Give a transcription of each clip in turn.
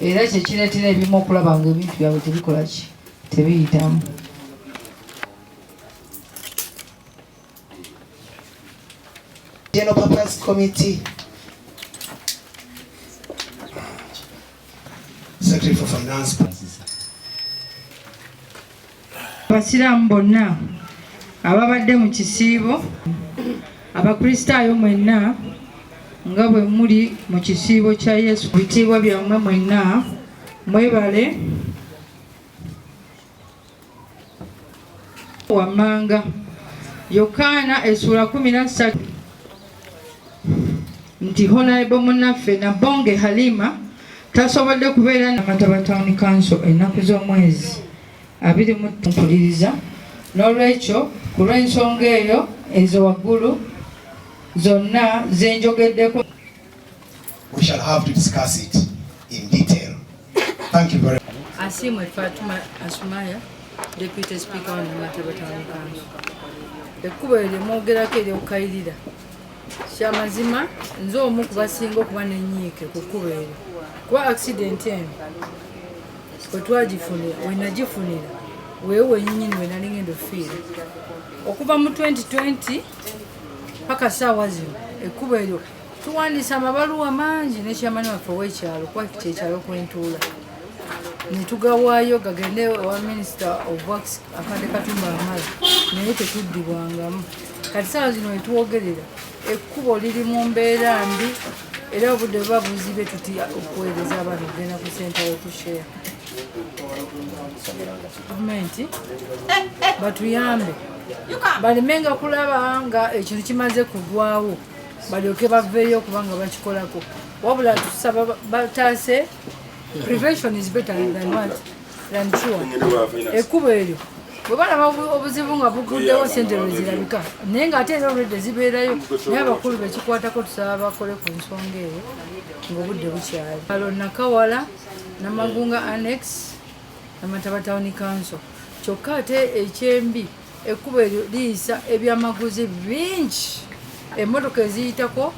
Era kyekireetera ebimu okulaba nga ebintu byabwe tebikola ki, tebiyitamu. General Purpose Committee. Secretary for Finance. Abasiraamu bonna ababadde mu kisiibo, Abakristaayo mwenna nga bwe muli mu kisiibo kya Yesu, bitiibwa byammwe mwenna mwebale wammanga. Yokaana essuula 13 nti Honorable munnaffe Nabonge Halima tasobodde kubeera Namataba Town Council ennaku z'omwezi 20 mpuliriza. N'olwekyo ku lw'ensonga eyo ezo waggulu zonna ze njogeddeko. We shall have to discuss it in detail. Thank you very much. Asiimwe Fatuma Asumaya, Deputy Speaker wa Namataba Town Council. Ekkubo eryo mwogerako ery'okukayirira, kyamazima nze omu ku basinga okuba n'ennyiike ku kkubo eryo, kuba accident eno we twagifunira, we nagifunira weewo wenyinyini we nali ngenda ofiira okuva mu 2020 paka saawa zino. Ekkubo eryo tuwandiisa amabaluwa mangi ne chairman waffe ow'ekyalo, kuba kyekyalo kwentuula, ne tugawaayo gagende ewa Minister of Works Afande Katumba Amala, naye tetuddibwangamu. Kati saawa zino wetwogerera ekkubo liri mu mbeera mbi, era obudde buba buzibye tutya okuweereza abaana okugenda ku senta y'okusheya. Gavumenti batuyambe balemenga kulaba nga ekintu kimaze kugwawo balyoke baveeyo kubanga bakikolako, wabula tusaba bataase. Prevention is better than what? Than cure. Ekkubo eryo bwe balaba obuzibu nga buguddewo, sente lwe zirabika, naye ng'ate era olwedde zibeerayo. Naye abakulu bekikwatako tusaba bakole ku nsonga eyo ng'obudde bukyali. Alo Nakawala Namagunga Annex, Namataba Town Council. Kyokka ate ekyembi, ekkubo eryo liyisa ebyamaguzi bingi, emmotoka eziyitako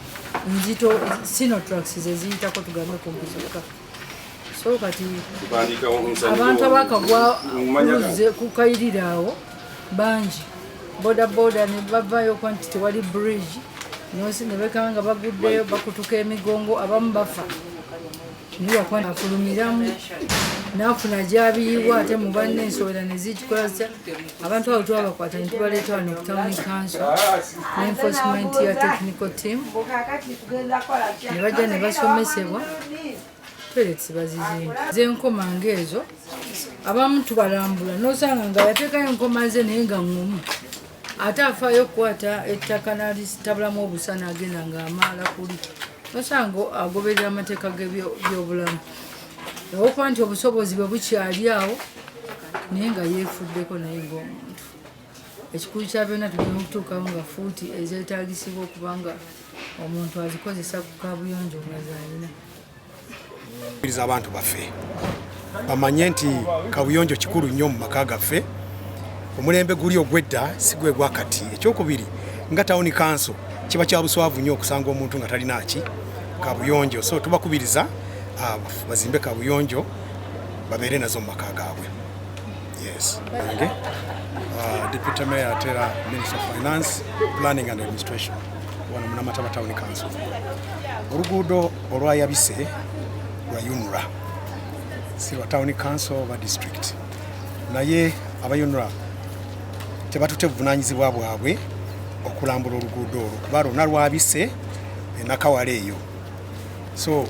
nzito, Sinotraks zeziyitako, tugambe kumpi zokka. So kati abantu abakagwa kukayirira awo bangi, boda boda ne bavayo okuba nti tewali bridge, ne bekanga nga baguddeyo bakutuka emigongo, abamu bafa. Naye afulumiramu n'afuna gyabiyiwa, ate mu banne ensowera ne zikikola zitya. Abantu abo twabakwata ne tubaleeta wano ku town council ne enforcement ya technical team, ne bajja ne basomesebwa, toilets bazizimba. Z'enkoma ng'ezo abamu tubalambula, n'osanga nga yateekayo enkoma ze naye nga ŋŋumu, ate afaayo okukwata ettaka n'alitabulamu obusa n'agenda ng'amaala kuli, nosanga agoberera amateeka g'ebyobulamu olwokuba nti obusobozi bwe bukyali awo, naye nga yeefuddeko. Naye ng'omuntu, ekikulu kya byonna, tugenda okutuukawo nga fuuti ezeetagisibwa okuba nga omuntu azikozesa ku kabuyonjo nga zalina. Kubiriza abantu baffe bamanye nti kabuyonjo kikulu nnyo mu maka gaffe. Omulembe guli ogwedda si gwe gwa kati. Ekyokubiri, nga town council kiba kya buswavu nnyo okusanga omuntu nga talina ki kabuyonjo, so tubakubiriza bazimbe kabuyonjo babeere nazo mu maka gaabwe. Yes. Nange Deputy Mayor atera Minister of Finance, Planning and Administration wano mu Namataba Town Council. Oluguudo olwayabise lwa UNRA, si lwa town council oba district, naye aba UNRA tebatute buvunanyizibwa bwabwe okulambula oluguudo olwo kuba lwonna lwabise enakawala eyo. So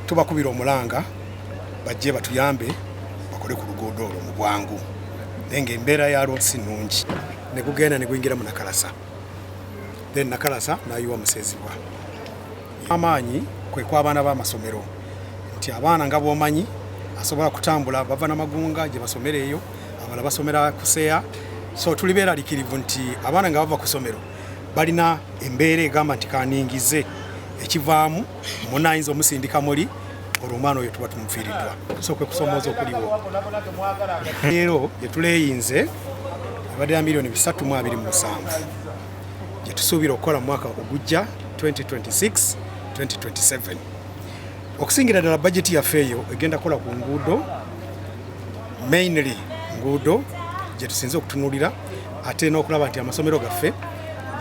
tubakubira omulanga bajje batuyambe bakole ku luguudo olwo mu bwangu, naye ngaembeera yalwo si nnungi. Ne gugenda ne guyingira mu Nakalasa, then Nakalasa n'ayiwa Musezibwa. Amaanyi kwe kw'abaana b'amasomero nti abaana nga bw'omanyi asobola kutambula bava Namagunga gye basomera eyo, abalala basomera Kuseya, so tuli beeralikirivu nti abaana nga bava ku ssomero balina embeera egamba nti kaningize ekivaamu muna ayinza omusindika muli olwo omwana oyo tuba tumufiiriddwa. So kwe kusomooza okuliwo leero gyetuleeyinze ebadde ya miliyoni 327 gyetusuubira okukola mu mwaka ogujja 2026 2027. Okusingira ddala bajeti yaffe eyo egenda kukola ku nguudo, mainly nguudo gye tusinze okutunuulira, ate n'okulaba nti amasomero gaffe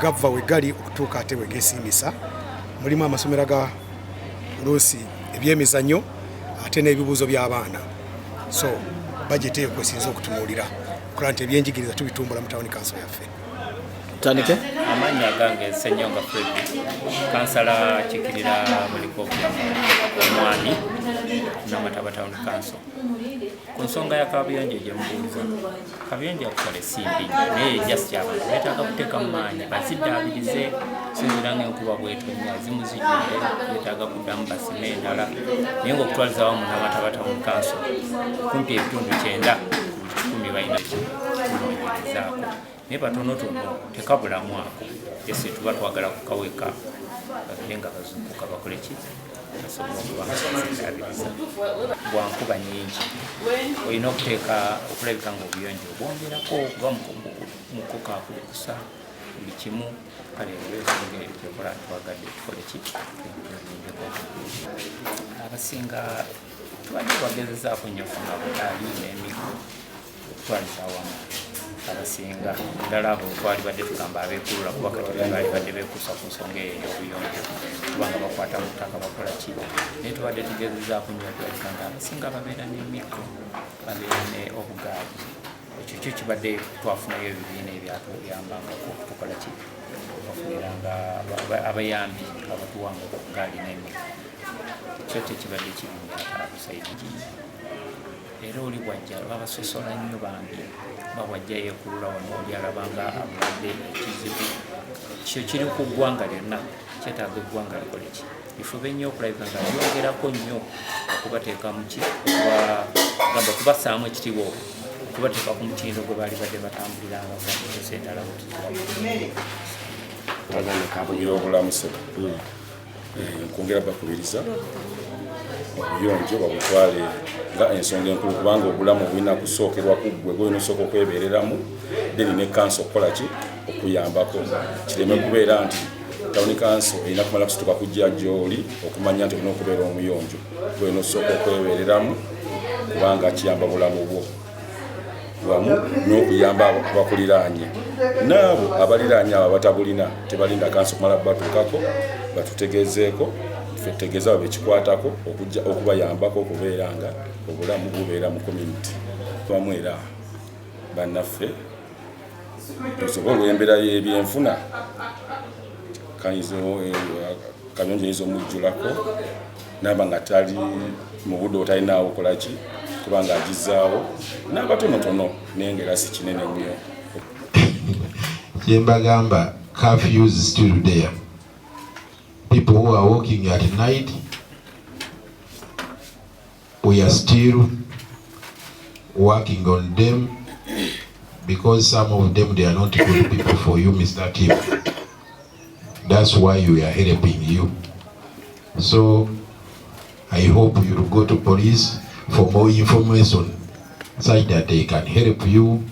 gava we gali okutuuka ate we geesiimisa. Mulimu amasomero aga oluusi ebyemizannyo ate n'ebibuuzo by'abaana. So bajeti eyo kwesinze okutunuulira okulaba nti ebyenjigiriza tubitumbula mu tawuni kanso yaffe. Tandike. Amannya agange Ssenyonga Fred, kansala akiikirira Bulikooki omwami Namataba Town Council. Ku nsonga ya kabuyonjo gye mubuuza, kabuyonjo actually si mbi nnyo, naye just abantu beetaaga kuteekamu maanyi baziddaabirize, okusinziira ng'enkuba bw'etonnya ezimu zijjudde, beetaaga kuddamu basime endala. Naye ng'okutwaliza awamu Namataba Town Council kumpi ebitundu 90 ku buli 100 balina kunoonyerezaako, naye batonotono tekabulamu ako. Ese tuba twagala kukaweka babeere nga bazuukuka bakole ki basobola okuba nga baziddaabiriza. Bwa nkuba nnyingi olina okuteeka okulabika nga obuyonjo obwongerako okuba mukoka akulukusa buli kimu. Kale olw'ensonga eyo kyokola twagadde tukole ki tuzimbeko. Abasinga tubadde bagezezaako nnyo okufuna bugaali n'emiggo okutwaliza awamu abasinga ddala abo twali badde tugamba abeekulula, kuba kati baali badde beekuusa ku nsonga eyo ey'obuyonjo kubanga bakwata mu ttaka bakola ki, naye tubadde tugezezaako nnyo okulabika nga abasinga babeera n'emiggo, babeera ne obugaali. Ekyo kyo kibadde twafunayo ebibiina ebyatuyambangako okutukola ki bafuniranga abayambi abatuwanga obugaali n'emiggo. Kyo tekibadde kibi nnyo abasaidi. Era oli bwajja babasosola nnyo bambi, bawajja yeekulula wano oli alabanga amuwadde ekizibu. Kyo kiri ku ggwanga lyonna, kyetaaga eggwanga likole ki lifube nnyo okulabika nga lyongerako nnyo okubateeka mu ki gamba okubassaamu ekitiibwa, okubateeka ku mutindo gwe baali badde batambulirangako ensi endala. Obulamu sebo nkwongera bakubiriza obuyonjo babutwale nga ensonga enkulu, kubanga obulamu bulina kusookerwa ku ggwe, gwolina osooka okwebeereramu, then ne kanso okukola ki okuyambako. Kireme kubeera nti tawuni kanso erina kumala kusituka kujja gy'oli okumanya nti olina okubeera omuyonjo. Gwolina osooka okwebeereramu, kubanga kiyamba bulamu bwo wamu n'okuyamba abakuliraanye n'abo abaliraanye abo abatabulina. Tebalinda kanso kumala batuukako batutegezeeko, ffe tutegeeze abo bekikwatako okujja okubayambako okubeera nga obulamu bubeera mu community bamu. Era bannaffe oba olw'embeera y'ebyenfuna kabuyonjo eyinza omujjulako naba nga tali mu budde otalinaawo kolaki kubanga agizaawo n'abatonotono, naye nga era si kinene nnyo. Kyembagamba, curfews still there. People who are working at night, we are still working on them because some of them, they are not good people for you, Mr. Tim. That's why we are helping you. So I hope you will go to police for more information such that they can help you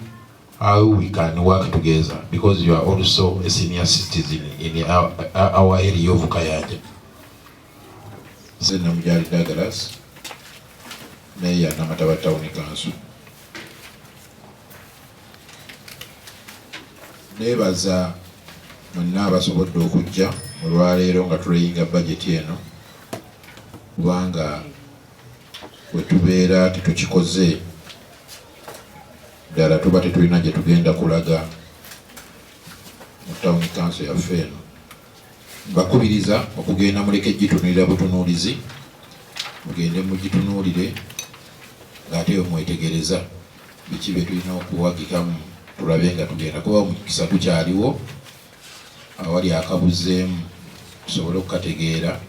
how we can work together, because you are also a senior citizen in our area of Kayanja. Namujali Douglas, Mayor Namataba Town Council. Neebaza mwenna abasobodde okujja olwaleero nga tuleyinga bajeti eno, kubanga bwe tubeera tetukikoze ddala tuba tetulina gye tugenda kulaga mu town council yaffe eno. Mbakubiriza okugenda muleke gitunuulira butunuulizi, mugende mugitunuulire ng'ate yo mwetegereza biki bye tulina okuwagikamu, tulabe nga tugenda kuba omukisa gukyaliwo awali akabuzeemu tusobole okukategeera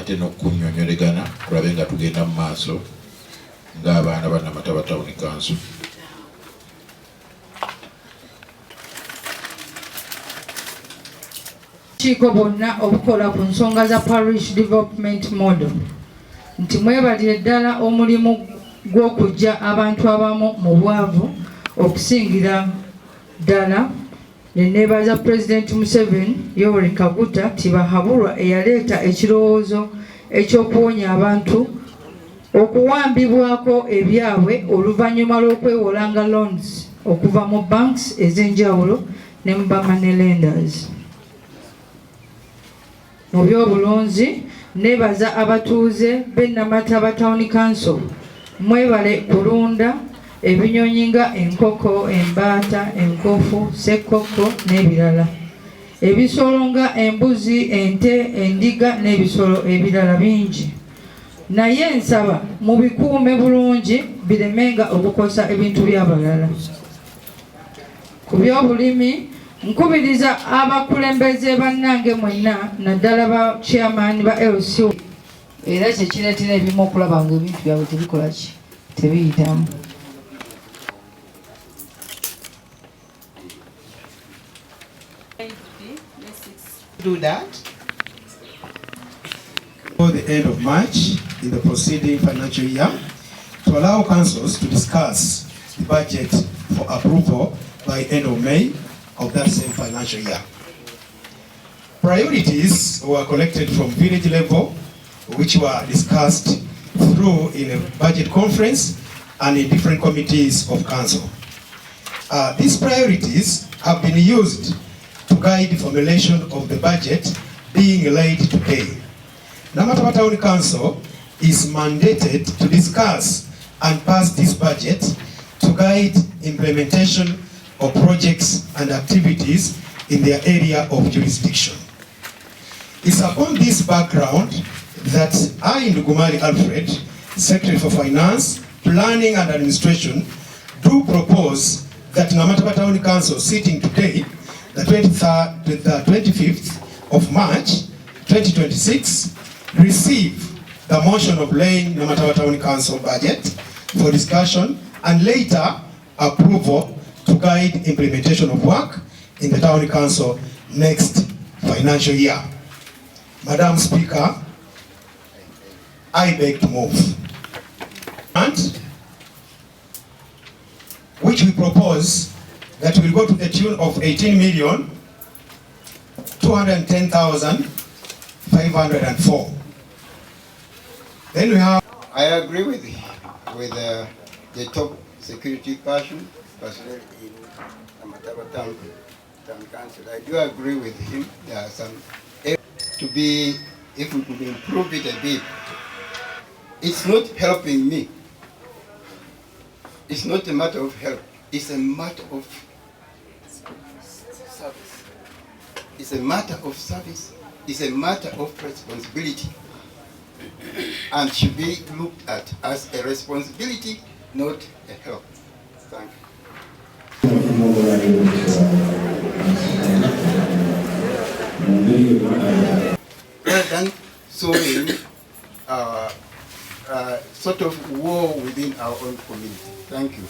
ate n'okunnyonnyolegana, tulabe nga tugenda mu maaso ng'abaana ba Namataba Town Council. Obukiiko bwonna obukola ku nsonga za Parish Development Model nti mwebalire ddala omulimu gw'okuggya abantu abamu mu bwavu, okusingira ddala ne neebaza Pulezidenti Museveni, Yoweri Kaguta Tibuhaburwa, eyaleeta ekirowoozo Ekyokuwonya abantu okuwambibwako ebyabwe oluvannyuma lw'okwewolanga loans okuva mu banks ez'enjawulo ne mu ba money lenders. Mu byobulunzi, nebaza abatuuze b'e Namataba Town Council, mwebale kulunda ebinyonyi nga enkoko, embaata, enkofu, ssekkokko n'ebirala. Ebisolo nga embuzi, ente, endiga n'ebisolo ebirala bingi, naye nsaba mubikuume bulungi biremenga okukosa ebintu by'abalala. Ku byobulimi, nkubiriza abakulembeze bannange mwenna, naddala ba chairman ba LC, era kyekireetera ebimu okulaba nga ebintu byabwe tebikola ki, tebiyitamu. Do that. For the end of March in the preceding financial year to allow councils to discuss the budget for approval by end of May of that same financial year. Priorities were collected from village level, which were discussed through in a budget conference and in different committees of council. These priorities have been used to guide the formulation of the budget being laid today. Namataba Town Council is mandated to discuss and pass this budget to guide implementation of projects and activities in their area of jurisdiction. It's upon this background that I, Ndugumali Alfred, Secretary for Finance, Planning and Administration, do propose that Namataba Town Council sitting today, the 23rd, the 25th of March 2026, receive the motion of laying Namataba Town Council budget for discussion and later approval to guide implementation of work in the Town Council next financial year. Madam Speaker, I beg to move. And which we propose that will go to the tune of 18,210,504. Then we have. I agree with the top security personnel in Namataba Town Council. I do agree with him. There are some to be, if we could improve it a bit. It's not helping me. It's not a matter of help. It's a matter of service. It's a matter of service. It's a matter of responsibility, and should be looked at as a responsibility, not a help. Thank you. Rather than sowing sort of war within our own community. Thank you.